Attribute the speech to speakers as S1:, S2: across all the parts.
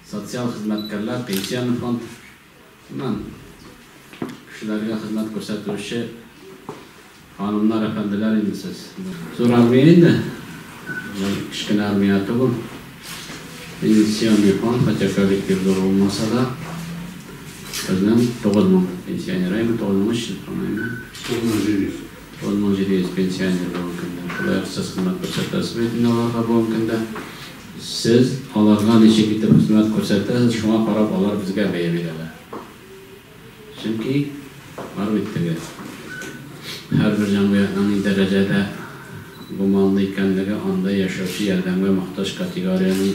S1: Социаль хезмәткәрләр, пенсионный фонд, гомумән, кешеләргә хезмәт күрсәтүче ханымнар, әфәнделәр инде сез. Зур армия инде, кечкенә армия түгел. Пенсионный фонд, хотя коллектив зур булмаса да, безнең 9000 пенсионер, әйме, 9300, по-моему.
S2: 9700.
S1: 9700 пенсионер бүгенге көндә. Шулай ук сез хезмәт күрсәтәсез бит инде аларга бүгенге көндә. Сез аларга ничек итеп хезмәт күрсәтәсез, шуңа карап алар безгә бәя бирәләр. Чөнки бар бит теге һәрбер җәмгыятьнең ни дәрәҗәдә гуманлы икәнлеге анда яшәүче ярдәмгә мохтаҗ категориянең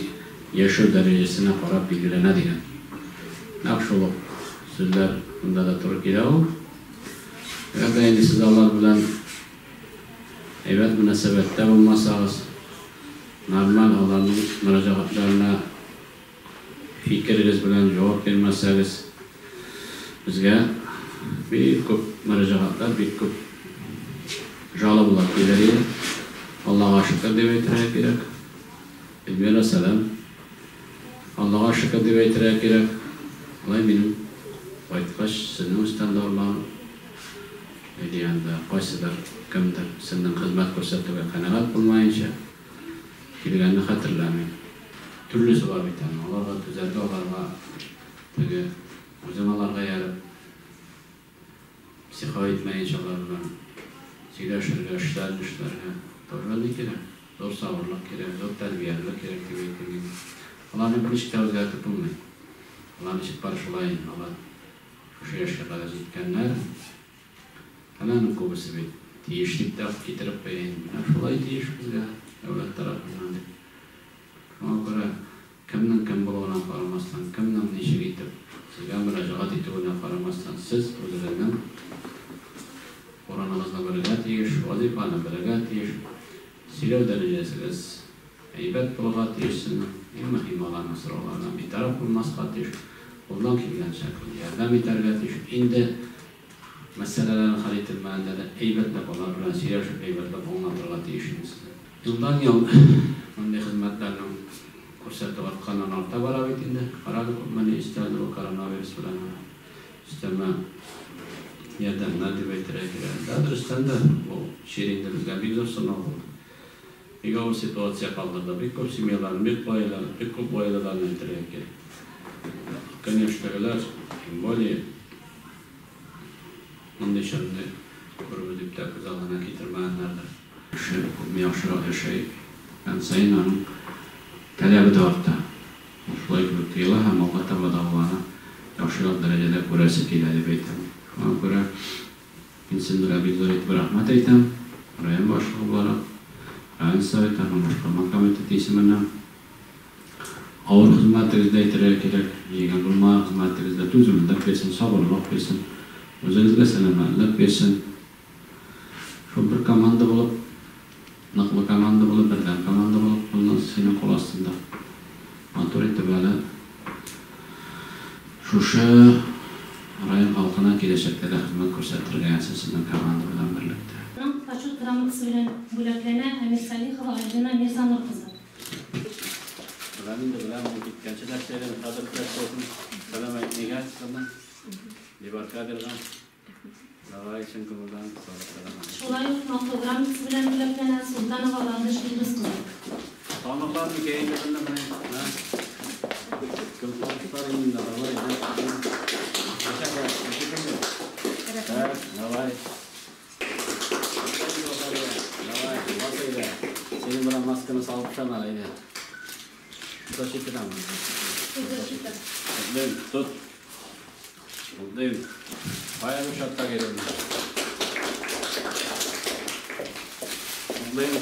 S1: яшәү дәрәҗәсенә карап билгеләнә дигән. Нәкъ шул ук сүзләр монда да туры килә ул. Әгәр дә инде сез алар белән әйбәт мөнәсәбәттә булмасагыз, нормаль аларның мөрәҗәгатьләренә фикерегез белән җавап бирмәсәгез, безгә бик күп мөрәҗәгатьләр, бик күп жалобалар килер иде. Аллага шөкер дип әйтергә кирәк. Эльмира, сәлам. Аллага шөкер дип әйтергә кирәк. Алай минем кайткач, сезнең өстән дә урланып, ни дигәндә, кайсыдыр, кемдер сезнең хезмәт күрсәтүгә канәгать булмаенча килгәнне хәтерләмим. Төрлесе бар бит аның. Аларга түзәргә, аларга теге үзең аларга ияреп, психовать итмәенчә алар белән сөйләшергә, эшләрен эшләргә тоже ни кирәк. Зур сабырлык кирәк, зур тәрбиялелек кирәк дип әйтим мин. Аларны берничек тә үзгәртеп булмый. Алар ничек бар шулай инде, алар шушы яшькә кадәр җиткәннәр. Әле аның күбесе бит тиеш дип тә китереп куя инде. Менә шулай тиеш безгә дәүләт тарафыннан дип. Шуңа күрә кемнең кем булуына карамастан, кемнең ничек итеп сезгә мөрәҗәгать итүенә карамастан, сез үзегезнең урыныгызны белергә тиеш, вазыйфаны белергә тиеш, сөйләү дәрәҗәсегез әйбәт булырга тиеш сезнең. Иң мөһиме аларның сорауларына битараф булмаска тиеш, кулдан килгәнчә ярдәм итәргә тиеш. Инде мәсьәләләрне хәл ителмәгәндә дә әйбәтләп алар белән сөйләшеп, әйбәтләп аңлатырга тиеш инде сез. Елдан-ел мондый хезмәтләрнең күрсәтү артканнан арта бара бит инде. Карагыз, күпме ни өстәлде бу коронавирус белән менә. Өстәмә ярдәмнәр дип әйтергә кирәк. Да, дөрестән дә, бу чир инде безгә бик зур сынау булды. Бик авыр ситуация калдырды. Бик күп семьяларны, бик гаилә, бик күп гаиләләрне әйтергә кирәк. Өлкән яшьтәгеләр, тем более. Мондый чорны күрү дип тә күз алдына китермәгәннәрдер. Кеше күпме яхшырак яшәгән саен аның таләбе дә арта. Ул шулай кебек тоела һәм алга таба да ул аны яхшырак дәрәҗәдә күрәсе килә дип әйтәм. Шуңа күрә мин сезгә бик зур итеп рәхмәт әйтәм, район башлыгы буларак, район советы һәм башкарма комитеты исеменнән. Авыр хезмәтегездә әйтергә кирәк, җиңел булмаган хезмәтегездә түземлелек бирсен, сабырлык бирсен, үзегезгә сәламәтлек бирсен. Шул бер команда булып, ныклы команда булып, бердәм команда булып, моннан синең кул астында матур итеп әле шушы район халкына киләчәктә дә хезмәт күрсәтергә язсын сезнең команда белән берлектә.
S3: Почет грамотасы белән бүләкләнә Әмирсалихова Альбина Мирзанур кызы.
S1: Беләм инде, беләм, ул киткәнче дә эшләгән, хәзер дә эшләсен. Сәлам әйт нигә кызым? Дебаркадерга. Давай, чын күңелдән, сабыр сәлам.
S3: Шулай ук Мактау грамотасы белән бүләкләнә Солтанова Ландыш Илдус кызы.
S1: Танырлар микән инде безне менә? Ә? Кем танышлар инде, давай. Ничек, ничек инде? Так, давай. Давай, бас әйдә. Синең белән масканы салып төшәм әле, әйдә. Защитадамы?
S3: Защита.
S1: Тотдым, тот. Тотдым. Кая бу шартка кирәк? Тотдым.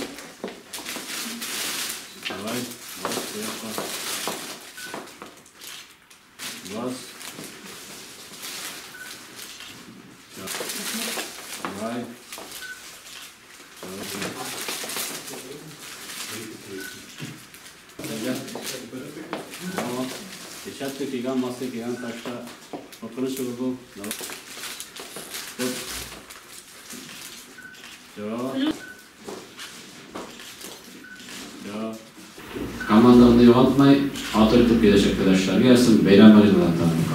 S1: Давай, бас, куяққа. Бас. Давай. Перчатка кигән, маска кигән ташта куркыныч түгел бу. Тот. Всё. Всё. Команданы Игътибарны югалтмый, матур итеп киләчәктә дә эшләргә язсын, бәйрәмегез белән тагын.